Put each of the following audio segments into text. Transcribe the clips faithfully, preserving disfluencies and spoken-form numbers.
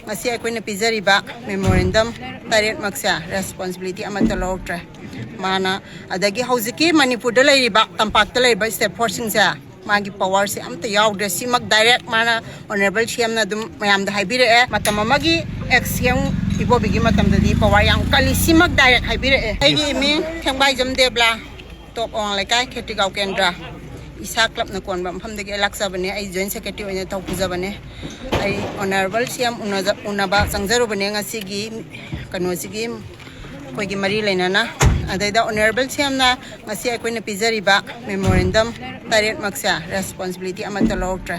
ꯉꯁꯤ ꯑꯩꯈꯣꯏꯅ ꯄꯤꯖꯔꯤꯕ memorandum ꯇꯔꯦꯠꯃꯛꯁꯦ responsibility ꯑꯃꯠꯇ ꯂꯧꯔꯛꯇ꯭ꯔꯦ꯫ ꯃꯥꯅ ꯑꯗꯒꯤ ꯍꯧꯖꯤꯛꯀꯤ ꯃꯅꯤꯄꯨꯔꯗ ꯂꯩꯔꯤꯕ, ꯇꯝꯄꯥꯛꯇ ꯂꯩꯔꯤꯕ ꯁ꯭ꯇꯦꯠ ꯐꯣꯔꯁꯁꯤꯡꯁꯦ ꯃꯥꯒꯤ ꯄꯋꯥꯔꯁꯦ ꯑꯝꯇ ꯌꯥꯎꯗ꯭ꯔꯦ꯫ ꯁꯤꯃꯛ ꯗꯥꯏꯔꯦꯛ ꯃꯥꯅ ꯑꯣꯅꯔꯦꯕꯜ ꯁꯤ ꯑꯦꯝꯅ ꯑꯗꯨꯝ ꯃꯌꯥꯝꯗ ꯍꯥꯏꯕꯤꯔꯛꯑꯦ꯫ ꯃꯇꯝ ꯑꯃꯒꯤ ꯑꯦꯛꯁ ꯁꯤ ꯑꯦꯝ ꯏꯕꯣꯕꯤꯒꯤ ꯃꯇꯝꯗꯗꯤ ꯄꯋꯥꯔ ꯌꯥꯝ ꯀꯜꯂꯤ꯫ ꯁꯤꯃꯛ ꯗꯥꯏꯔꯦꯛ ꯍꯥꯏꯕꯤꯔꯛꯑꯦ꯫ ꯑꯩꯒꯤ ꯏꯃꯤꯡ ꯊꯦꯡꯕꯥꯏꯖꯝ ꯗꯦꯕꯂꯥ, ꯇꯣꯞ ꯑꯋꯥꯡ ꯂꯩꯀꯥꯏ ꯈꯦꯇ꯭ꯔꯤꯒꯥꯎ ꯀꯦꯟꯗ꯭ꯔ ꯏꯁꯥ ꯀ꯭ꯂꯕꯅ ꯀꯣꯟꯕ ꯃꯐꯝꯗꯒꯤ ꯂꯥꯛꯆꯕꯅꯦ꯫ ꯑꯩ ꯖꯣꯏꯟ ꯁꯦꯀ꯭ꯔꯦꯇꯔꯤ ꯑꯣꯏꯅ ꯇꯧꯖꯕꯅꯦ꯫ ꯑꯩ ꯑꯣꯅꯔꯦꯕꯜ ꯁꯤ ꯑꯦꯝ ꯎꯅꯕ ꯆꯪꯖꯔꯨꯕꯅꯦ ꯉꯁꯤꯒꯤ ꯀꯩꯅꯣꯁꯤꯒꯤ ꯑꯩꯈꯣꯏꯒꯤ ꯃꯔꯤ ꯂꯩꯅꯅ꯫ ꯑꯗꯩꯗ ꯑꯣꯅꯔꯦꯕꯜ ꯁꯤ ꯑꯦꯝꯅ ꯉꯁꯤ ꯑꯩꯈꯣꯏꯅ ꯄꯤꯖꯔꯤꯕ ꯃꯦꯃꯣꯔꯦꯟꯗꯝ ꯇꯔꯦꯠꯃꯛꯁꯦ ꯔꯦꯁꯄꯣꯟꯁꯤꯕꯤꯂꯤꯇꯤ ꯑꯃꯠꯇ ꯂꯧꯔꯛꯇ꯭ꯔꯦ꯫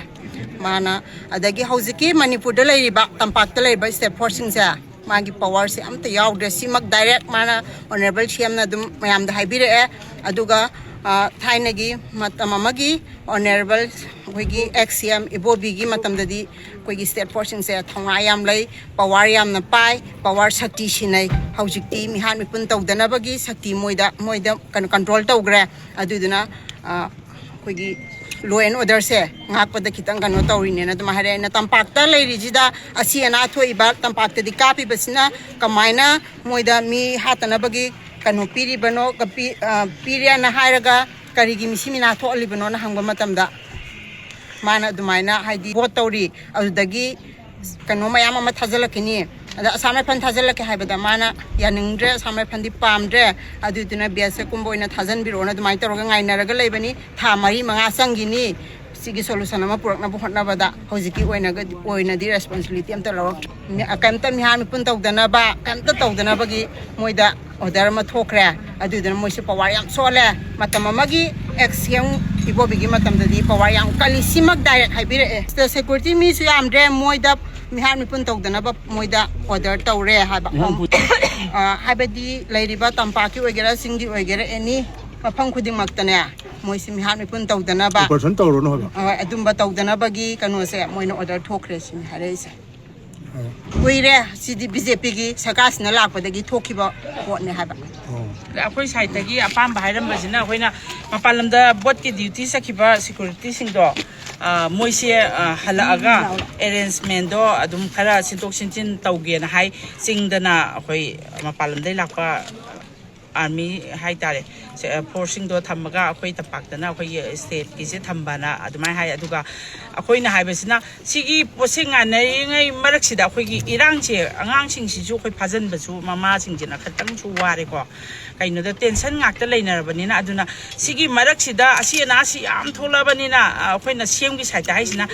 ꯃꯥꯅ ꯑꯗꯒꯤ ꯍꯧꯖꯤꯛꯀꯤ ꯃꯅꯤꯄꯨꯔꯗ ꯂꯩꯔꯤꯕ, ꯇꯝꯄꯥꯛꯇ ꯂꯩꯔꯤꯕ ꯁ꯭ꯇꯦꯠ ꯐꯣꯔꯁꯁꯤꯡꯁꯦ ꯃꯥꯒꯤ ꯄꯋꯥꯔꯁꯦ ꯑꯝꯇ ꯌꯥꯎꯗ꯭ꯔꯦ꯫ ꯁꯤꯃꯛ ꯗꯥꯏꯔꯦꯛ ꯃꯥꯅ ꯑꯣꯅꯔꯦꯕꯜ ꯁꯤ ꯑꯦꯝꯅ ꯑꯗꯨꯝ ꯃꯌꯥꯝꯗ ꯍꯥꯏꯕꯤꯔꯛꯑꯦ꯫ ꯑꯗꯨꯒ ꯊꯥꯏꯅꯒꯤ ꯃꯇꯝ ꯑꯃꯒꯤ ꯑꯣꯅꯔꯦꯕꯜ ꯑꯩꯈꯣꯏꯒꯤ ꯑꯦꯛꯁ ꯁꯤ ꯑꯦꯝ ꯏꯕꯣꯕꯤꯒꯤ ꯃꯇꯝꯗꯗꯤ ꯑꯩꯈꯣꯏꯒꯤ ꯁ꯭ꯇꯦꯠ ꯐꯣꯔꯁꯁꯤꯡꯁꯦ ꯊꯧꯅꯥ ꯌꯥꯝ ꯂꯩ, ꯄꯋꯥꯔ ꯌꯥꯝꯅ ꯄꯥꯏ, ꯄꯋꯥꯔ ꯁꯛꯇꯤ ꯁꯤꯟꯅꯩ꯫ ꯍꯧꯖꯤꯛꯇꯤ ꯃꯤꯍꯥꯠ ꯃꯤꯄꯨꯟ ꯇꯧꯗꯅꯕꯒꯤ ꯁꯛꯇꯤ ꯃꯣꯏꯗ ꯃꯣꯏꯗ ꯀꯩꯅꯣ ꯀꯟꯇ꯭ꯔꯣꯜ ꯇꯧꯈ꯭ꯔꯦ꯫ ꯑꯗꯨꯗꯨꯅ ꯑꯩꯈꯣꯏꯒꯤ ꯂꯣ ꯑꯦꯟ ꯑꯣꯔꯗꯔꯁꯦ ꯉꯥꯛꯄꯗ ꯈꯤꯇꯪ ꯀꯩꯅꯣ ꯇꯧꯔꯤꯅꯦꯅ ꯑꯗꯨꯃꯥꯏꯅ ꯍꯥꯏꯔꯛꯑꯦ꯫ ꯑꯩꯅ ꯇꯝꯄꯥꯛꯇ ꯂꯩꯔꯤꯁꯤꯗ ꯑꯁꯤ ꯑꯅꯥ ꯊꯣꯛꯏꯕ, ꯇꯝꯄꯥꯛꯇꯗꯤ ꯀꯥꯞꯄꯤꯕꯁꯤꯅ ꯀꯃꯥꯏꯅ ꯃꯣꯏꯗ ꯃꯤ ꯍꯥꯠꯇꯅꯕꯒꯤ ꯀꯩꯅꯣ ꯄꯤꯔꯤꯕꯅꯣ, ꯄꯤꯔꯦꯅ ꯍꯥꯏꯔꯒ ꯀꯔꯤꯒꯤ ꯃꯤꯁꯤ ꯃꯤꯅꯥ ꯊꯣꯛꯍꯜꯂꯤꯕꯅꯣꯅ ꯍꯪꯕ ꯃꯇꯝꯗ ꯃꯥꯅ ꯑꯗꯨꯃꯥꯏꯅ ꯍꯥꯏꯗꯤ ꯚꯣꯠ ꯇꯧꯔꯤ, ꯑꯗꯨꯗꯒꯤ ꯀꯩꯅꯣ ꯃꯌꯥꯝ ꯑꯃ ꯊꯥꯖꯤꯜꯂꯛꯈꯤꯅꯤ, ꯑꯗ ꯑꯁꯥꯝ ꯔꯥꯏꯐꯜ ꯊꯥꯖꯤꯜꯂꯛꯀꯦ ꯍꯥꯏꯕꯗ ꯃꯥꯅ ꯌꯥꯅꯤꯡꯗ꯭ꯔꯦ, ꯑꯁꯥꯝ ꯔꯥꯏꯐꯜꯗꯤ ꯄꯥꯝꯗ꯭ꯔꯦ, ꯑꯗꯨꯗꯨꯅ ꯕꯤ ꯑꯦꯁ ꯑꯦꯐ ꯀꯨꯝꯕ ꯑꯣꯏꯅ ꯊꯥꯖꯤꯟꯕꯤꯔꯛꯑꯣꯅ ꯑꯗꯨꯃꯥꯏꯅ ꯇꯧꯔꯒ ꯉꯥꯏꯅꯔꯒ ꯂꯩꯕꯅꯤ꯫ ꯊꯥ ꯃꯔꯤ ꯃꯉꯥ ꯆꯪꯈꯤꯅꯤ ꯁꯤꯒꯤ ꯁꯣꯂꯨꯁꯟ ꯑꯃ ꯄꯨꯔꯛꯅꯕ ꯍꯣꯠꯅꯕꯗ꯫ ꯍꯧꯖꯤꯛꯀꯤ ꯑꯣꯏꯅꯒꯗꯤ ꯑꯣꯏꯅꯗꯤ ꯔꯦꯁꯄꯣꯟꯁꯤꯕꯤꯂꯤꯇꯤ ꯑꯝꯇ ꯂꯧꯔꯛꯇ꯭ꯔꯦ꯫ ꯃꯤ- ꯀꯩꯝꯇ ꯃꯤꯍꯥꯠ ꯃꯤꯄꯨꯟ ꯇꯧꯗꯅꯕ, ꯀꯩꯝꯇ ꯇꯧꯗꯅꯕꯒꯤ ꯃꯣꯏꯗ ꯑꯣꯔꯗꯔ ꯑꯃ ꯊꯣꯛꯈ꯭ꯔꯦ꯫ ꯑꯗꯨꯗꯨꯅ ꯃꯣꯏꯁꯦ ꯄꯋꯥꯔ ꯌꯥꯝ ꯁꯣꯜꯂꯦ꯫ ꯃꯇꯝ ꯑꯃꯒꯤ ꯑꯦꯛꯁ ꯁꯤ ꯑꯦꯝ ꯏꯕꯣꯕꯤꯒꯤ ꯃꯇꯝꯗꯗꯤ ꯄꯋꯥꯔ ꯌꯥꯝ ꯀꯜꯂꯤ꯫ ꯁꯤꯃꯛ ꯗꯥꯏꯔꯦꯛ ꯍꯥꯏꯕꯤꯔꯛꯑꯦ꯫ ꯁꯤꯗ ꯁꯦꯀ꯭ꯌꯨꯔꯤꯇꯤ ꯃꯤꯁꯨ ꯌꯥꯝꯗ꯭ꯔꯦ, ꯃꯣꯏꯗ ꯃꯤꯍꯥꯠ ꯃꯤꯄꯨꯟ ꯇꯧꯗꯅꯕ ꯃꯣꯏꯗ ꯑꯣꯔꯗꯔ ꯇꯧꯔꯦ ꯍꯥꯏꯕ꯫ ꯑ, ꯍꯥꯏꯕꯗꯤ ꯂꯩꯔꯤꯕ ꯇꯝꯄꯥꯛꯀꯤ ꯑꯣꯏꯒꯦꯔꯥ, ꯆꯤꯡꯒꯤ ꯑꯣꯏꯒꯦꯔꯥ, ꯑꯦꯅꯤ ꯃꯐꯝ ꯈꯨꯗꯤꯡꯃꯛꯇꯅꯦ ꯃꯣꯏꯁꯤ ꯃꯤꯍꯥꯠ ꯃꯤꯄꯨꯟ ꯇꯧꯗꯅꯕ꯫ ꯑꯣꯄꯔꯦꯁꯟ ꯇꯧꯔꯨꯅꯨ ꯍꯥꯏꯕ꯫ ꯍꯣꯏ, ꯑꯗꯨꯝꯕ ꯇꯧꯗꯅꯕꯒꯤ ꯀꯩꯅꯣꯁꯦ ꯃꯣꯏꯅ ꯑꯣꯔꯗꯔ ꯊꯣꯛꯈ꯭ꯔꯦ ꯁꯤꯅꯤ ꯍꯥꯏꯔꯛꯏꯁꯦ꯫ ꯑꯣ꯫ ꯀꯨꯏꯔꯦ, ꯁꯤꯗꯤ ꯕꯤ ꯖꯦ ꯄꯤꯒꯤ ꯁꯔꯀꯥꯔꯁꯤꯅ ꯂꯥꯛꯄꯗꯒꯤ ꯊꯣꯛꯈꯤꯕ ꯄꯣꯠꯅꯦ ꯍꯥꯏꯕ꯫ ꯑꯣ꯫ ꯑꯗ ꯑꯩꯈꯣꯏ ꯁꯥꯏꯠꯇꯒꯤ ꯑꯄꯥꯝꯕ ꯍꯥꯏꯔꯝꯕꯁꯤꯅ ꯑꯩꯈꯣꯏꯅ ꯃꯄꯥꯟ ꯂꯝꯗ ꯚꯣꯠꯀꯤ ꯗ꯭ꯌꯨꯇꯤ ꯆꯠꯈꯤꯕ ꯁꯦꯀ꯭ꯌꯨꯔꯤꯇꯤꯁꯤꯡꯗꯣ ꯑ, ꯃꯣꯏꯁꯦ, ꯑ, ꯍꯜꯂꯛꯑꯒ ꯑꯦꯔꯦꯟꯖꯃꯦꯟꯗꯣ ꯑꯗꯨꯝ ꯈꯔ ꯁꯤꯟꯗꯣꯛ ꯁꯤꯟꯖꯤꯟ ꯇꯧꯒꯦꯅ ꯍꯥꯏ꯫ ꯆꯤꯡꯗꯅ ꯑꯩꯈꯣꯏ ꯃꯄꯥꯟ ꯂꯝꯗꯒꯤ ꯂꯥꯛꯄ ꯑꯥꯔꯃꯤ ꯍꯥꯏꯇꯥꯔꯦ, ꯁꯦ-, ꯐꯣꯔꯁꯁꯤꯡꯗꯣ ꯊꯝꯃꯒ ꯑꯩꯈꯣꯏ ꯇꯝꯄꯥꯛꯇꯅ ꯑꯩꯈꯣꯏꯒꯤ ꯁ꯭ꯇꯦꯠꯀꯤꯁꯦ ꯊꯝꯕꯅ ꯑꯗꯨꯃꯥꯏꯅ ꯍꯥꯏ꯫ ꯑꯗꯨꯒ ꯑꯩꯈꯣꯏꯅ ꯍꯥꯏꯕꯁꯤꯅ, ꯁꯤꯒꯤ ꯄꯣꯠꯁꯦ ꯉꯥꯏꯅꯔꯤꯉꯩ ꯃꯔꯛꯁꯤꯗ ꯑꯩꯈꯣꯏꯒꯤ ꯏꯔꯥꯡꯁꯦ, ꯑꯉꯥꯡꯁꯤꯡꯁꯤꯁꯨ ꯑꯩꯈꯣꯏ ꯐꯥꯖꯤꯟꯕꯁꯨ ꯃꯃꯥꯁꯤꯡꯁꯤꯅ ꯈꯤꯇꯪꯁꯨ ꯋꯥꯔꯦꯀꯣ꯫ ꯀꯩꯅꯣꯗ ꯇꯦꯟꯁꯟ ꯉꯥꯛꯇ ꯂꯩꯅꯔꯕꯅꯤꯅ, ꯑꯗꯨꯅ ꯁꯤꯒꯤ ꯃꯔꯛꯁꯤꯗ ꯑꯁꯤ ꯑꯅꯥꯁꯤ ꯌꯥꯝ ꯊꯣꯛꯂꯛꯑꯕꯅꯤꯅ, ꯑ, ꯑꯩꯈꯣꯏꯅ ꯁꯤ ꯑꯦꯝꯒꯤ ꯁꯥꯏꯠꯇ ꯍꯥꯏꯁꯤꯅ,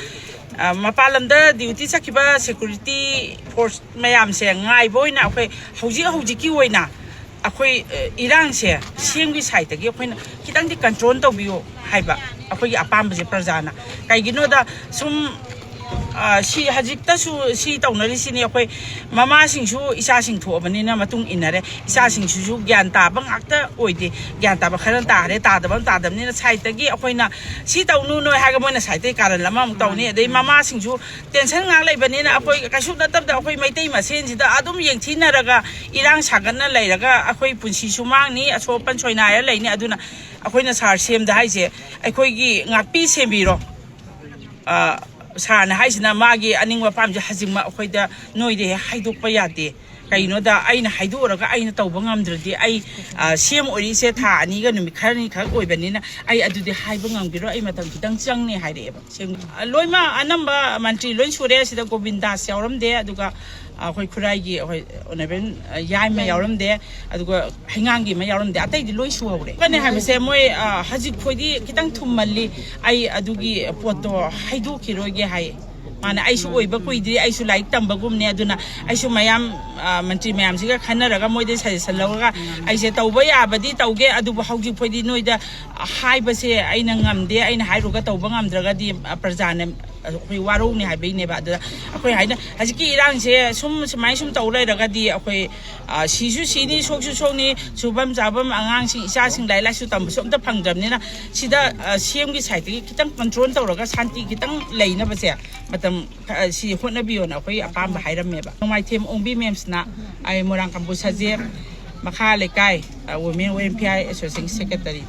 ꯑ, ꯃꯄꯥꯟ ꯂꯝꯗ ꯗ꯭ꯌꯨꯇꯤ ꯆꯠꯈꯤꯕ ꯁꯦꯀ꯭ꯌꯨꯔꯤꯇꯤ ꯐꯣꯔꯁ ꯃꯌꯥꯝꯁꯦ ꯉꯥꯏꯕ ꯑꯣꯏꯅ ꯑꯩꯈꯣꯏ ꯍꯧꯖꯤꯛ ꯍꯧꯖꯤꯛꯀꯤ ꯑꯣꯏꯅ ꯑꯩꯈꯣꯏ, ꯑ, ꯏꯔꯥꯡꯁꯦ ꯁꯤ ꯑꯦꯝꯒꯤ ꯁꯥꯏꯠꯇꯒꯤ ꯑꯩꯈꯣꯏꯅ ꯈꯤꯇꯪꯗꯤ ꯀꯟꯇ꯭ꯔꯣꯜ ꯇꯧꯕꯤꯌꯨ ꯍꯥꯏꯕ ꯑꯩꯈꯣꯏꯒꯤ ꯑꯄꯥꯝꯕꯁꯦ ꯄ꯭ꯔꯖꯥꯅ꯫ ꯀꯩꯒꯤꯅꯣꯗ ꯁꯨꯝ, ꯑ, ꯁꯤ ꯍꯧꯖꯤꯛꯇꯁꯨ ꯁꯤ ꯇꯧꯅꯔꯤꯁꯤꯅꯤ꯫ ꯑꯩꯈꯣꯏ ꯃꯃꯥꯁꯤꯡꯁꯨ ꯏꯆꯥꯁꯤꯡ ꯊꯣꯛꯑꯕꯅꯤꯅ ꯃꯇꯨꯡ ꯏꯟꯅꯔꯦ꯫ ꯏꯆꯥꯁꯤꯡꯁꯤꯁꯨ ꯒ꯭ꯌꯥꯟ ꯇꯥꯕ ꯉꯥꯛꯇ ꯑꯣꯏꯗꯦ꯫ ꯒ꯭ꯌꯥꯟ ꯇꯥꯕ ꯈꯔ ꯇꯥꯔꯦ, ꯇꯥꯗꯕ ꯑꯃ ꯇꯥꯗꯕꯅꯤꯅ ꯁꯥꯏꯠꯇꯒꯤ ꯑꯩꯈꯣꯏꯅ ꯁꯤ ꯇꯧꯅꯨ ꯅꯣꯏ ꯍꯥꯏꯔꯒ ꯃꯣꯏꯅ ꯁꯥꯏꯠꯇꯒꯤ ꯀꯥꯔꯟ ꯑꯃꯃꯨꯛ ꯇꯧꯅꯤ꯫ ꯑꯗꯩ ꯃꯃꯥꯁꯤꯡꯁꯨ ꯇꯦꯟꯁꯟ ꯉꯥꯛ ꯂꯩꯕꯅꯤꯅ ꯑꯩꯈꯣꯏ ꯀꯩꯁꯨ ꯅꯠꯇꯕꯗ ꯑꯩꯈꯣꯏ ꯃꯩꯇꯩ ꯃꯁꯦꯟꯁꯤꯗ ꯑꯗꯨꯝ ꯌꯦꯡꯊꯤꯅꯔꯒ ꯏꯔꯥꯡ ꯁꯥꯒꯠꯅ ꯂꯩꯔꯒ ꯑꯩꯈꯣꯏ ꯄꯨꯟꯁꯤꯁꯨ ꯃꯥꯡꯅꯤ, ꯑꯁꯣꯛ ꯑꯄꯟ ꯁꯣꯏꯅꯥꯏꯔ ꯂꯩꯅꯤ꯫ ꯑꯗꯨꯅ ꯑꯩꯈꯣꯏꯅ ꯁꯥꯔ ꯁꯤ ꯑꯦꯝꯗ ꯍꯥꯏꯁꯦ, ꯑꯩꯈꯣꯏꯒꯤ ꯉꯥꯛꯄꯤ ꯁꯦꯟꯕꯤꯔꯣ꯫ ꯑ, ꯁꯥꯔꯅ ꯍꯥꯏꯁꯤꯅ ꯃꯥꯒꯤ ꯑꯅꯤꯡꯕ ꯑꯄꯥꯝꯕꯁꯦ ꯍꯧꯖꯤꯛꯃꯛ ꯑꯩꯈꯣꯏꯗ ꯅꯣꯏꯗ ꯍꯦꯛ ꯍꯥꯏꯗꯣꯛꯄ ꯌꯥꯗꯦ꯫ ꯀꯩꯅꯣꯗ ꯑꯩꯅ ꯍꯥꯏꯗꯣꯛꯎꯔꯒ ꯑꯩꯅ ꯇꯧꯕ ꯉꯝꯗ꯭ꯔꯗꯤ ꯑꯩ, ꯑ, ꯁꯤ ꯑꯦꯝ ꯑꯣꯏꯔꯤꯁꯦ ꯊꯥ ꯑꯅꯤꯒ ꯅꯨꯃꯤꯠ ꯈꯔꯅꯤ ꯈꯛ ꯑꯣꯏꯕꯅꯤꯅ ꯑꯩ ꯑꯗꯨꯗꯤ ꯍꯥꯏꯕ ꯉꯝꯈꯤꯔꯣꯏ, ꯑꯩ ꯃꯇꯝ ꯈꯤꯇꯪ ꯆꯪꯅꯤ ꯍꯥꯏꯔꯛꯑꯦꯕ꯫ ꯁꯤ ꯑꯦꯝ, ꯑ, ꯂꯣꯏꯃꯛ ꯑꯅꯝꯕ ꯃꯟꯇ꯭ꯔꯤ ꯂꯣꯏ ꯁꯨꯔꯦ꯫ ꯁꯤꯗ ꯒꯣꯕꯤꯟꯗꯥꯁ ꯌꯥꯎꯔꯝꯗꯦ, ꯑꯗꯨꯒ ꯑꯩꯈꯣꯏ ꯈꯨꯔꯥꯏꯒꯤ ꯑꯩꯈꯣꯏ ꯑꯣꯅꯔꯦꯕꯜ, ꯑ, ꯌꯥꯏꯃ ꯌꯥꯎꯔꯝꯗꯦ, ꯑꯗꯨꯒ ꯍꯩꯉꯥꯡꯒꯤ ꯑꯃ ꯌꯥꯎꯔꯝꯗꯦ, ꯑꯇꯩꯗꯤ ꯂꯣꯏ ꯁꯨꯍꯧꯔꯦ꯫ ꯀꯅꯤ ꯍꯥꯏꯕꯁꯦ ꯃꯣꯏ, ꯑ, ꯍꯧꯖꯤꯛ ꯐꯥꯎꯗꯤ ꯈꯤꯇꯪ ꯊꯨꯝꯃꯜꯂꯤ, ꯑꯩ ꯑꯗꯨꯒꯤ ꯄꯣꯠꯇꯣ ꯍꯥꯏꯗꯣꯛꯈꯤꯔꯣꯏꯒꯦ ꯍꯥꯏ꯫ ꯃꯥꯅ ꯑꯩꯁꯨ ꯑꯣꯏꯕ ꯀꯨꯏꯗ꯭ꯔꯤ, ꯑꯩꯁꯨ ꯂꯥꯏꯔꯤꯛ ꯇꯝꯕꯒꯨꯝꯅꯦ, ꯑꯗꯨꯅ ꯑꯩꯁꯨ ꯃꯌꯥꯝ, ꯑ, ꯃꯟꯇ꯭ꯔꯤ ꯃꯌꯥꯝꯁꯤꯒ ꯈꯟꯅꯔꯒ ꯃꯣꯏꯗ ꯁꯖꯦꯁꯟ ꯂꯧꯔꯒ ꯑꯩꯁꯦ ꯇꯧꯕ ꯌꯥꯕꯗꯤ ꯇꯧꯒꯦ, ꯑꯗꯨꯕꯨ ꯍꯧꯖꯤꯛ ꯐꯥꯎꯗꯤ ꯅꯣꯏꯗ ꯍꯥꯏꯕꯁꯦ ꯑꯩꯅ ꯉꯝꯗꯦ, ꯑꯩꯅ ꯍꯥꯏꯔꯨꯔꯒ ꯇꯧꯕ ꯉꯝꯗ꯭ꯔꯒꯗꯤ, ꯑ, ꯄ꯭ꯔꯖꯥꯅ ꯑꯩꯈꯣꯏ ꯋꯥꯔꯧꯅꯤ ꯍꯥꯏꯕꯩꯅꯦꯕ꯫ ꯑꯗꯨꯗ ꯑꯩꯈꯣꯏ ꯍꯥꯏꯅ ꯍꯧꯖꯤꯛꯀꯤ ꯏꯔꯥꯡꯁꯦ ꯁꯨꯝ ꯁꯨꯃꯥꯏꯅ ꯁꯨꯝ ꯇꯧ ꯂꯩꯔꯒꯗꯤ ꯑꯩꯈꯣꯏ, ꯑ, ꯁꯤꯁꯨ ꯁꯤꯅꯤ, ꯁꯣꯛꯁꯨ ꯁꯣꯛꯅꯤ, ꯁꯨꯐꯝ ꯆꯥꯐꯝ ꯑꯉꯥꯡꯁꯤꯡ ꯏꯆꯥꯁꯤꯡ ꯂꯥꯏꯔꯤꯛ ꯂꯥꯏꯁꯨ ꯇꯝꯕꯁꯨ ꯑꯝꯇ ꯐꯪꯗ꯭ꯔꯕꯅꯤꯅ ꯁꯤꯗ, ꯑ, ꯁꯤ ꯑꯦꯝꯒꯤ ꯁꯥꯏꯠꯇꯒꯤ ꯈꯤꯇꯪ ꯀꯟꯇ꯭ꯔꯣꯜ ꯇꯧꯔꯒ ꯁꯥꯟꯇꯤ ꯈꯤꯇꯪ ꯂꯩꯅꯕꯁꯦ ꯃꯇꯝ, ꯑ, ꯁꯤ ꯍꯣꯠꯅꯕꯤꯌꯣꯅ ꯑꯩꯈꯣꯏ ꯑꯄꯥꯝꯕ ꯍꯥꯏꯔꯝꯃꯦꯕ꯫ ꯅꯣꯡꯃꯥꯏꯊꯦꯝ ꯑꯣꯡꯕꯤ ꯃꯦꯝꯁꯅ, ꯑꯩ ꯃꯣꯏꯔꯥꯡ ꯀꯥꯡꯕꯨ ꯁꯖꯦꯞ ꯃꯈꯥ ꯂꯩꯀꯥꯏ, ꯑ, Women Welfare Association Secretary꯫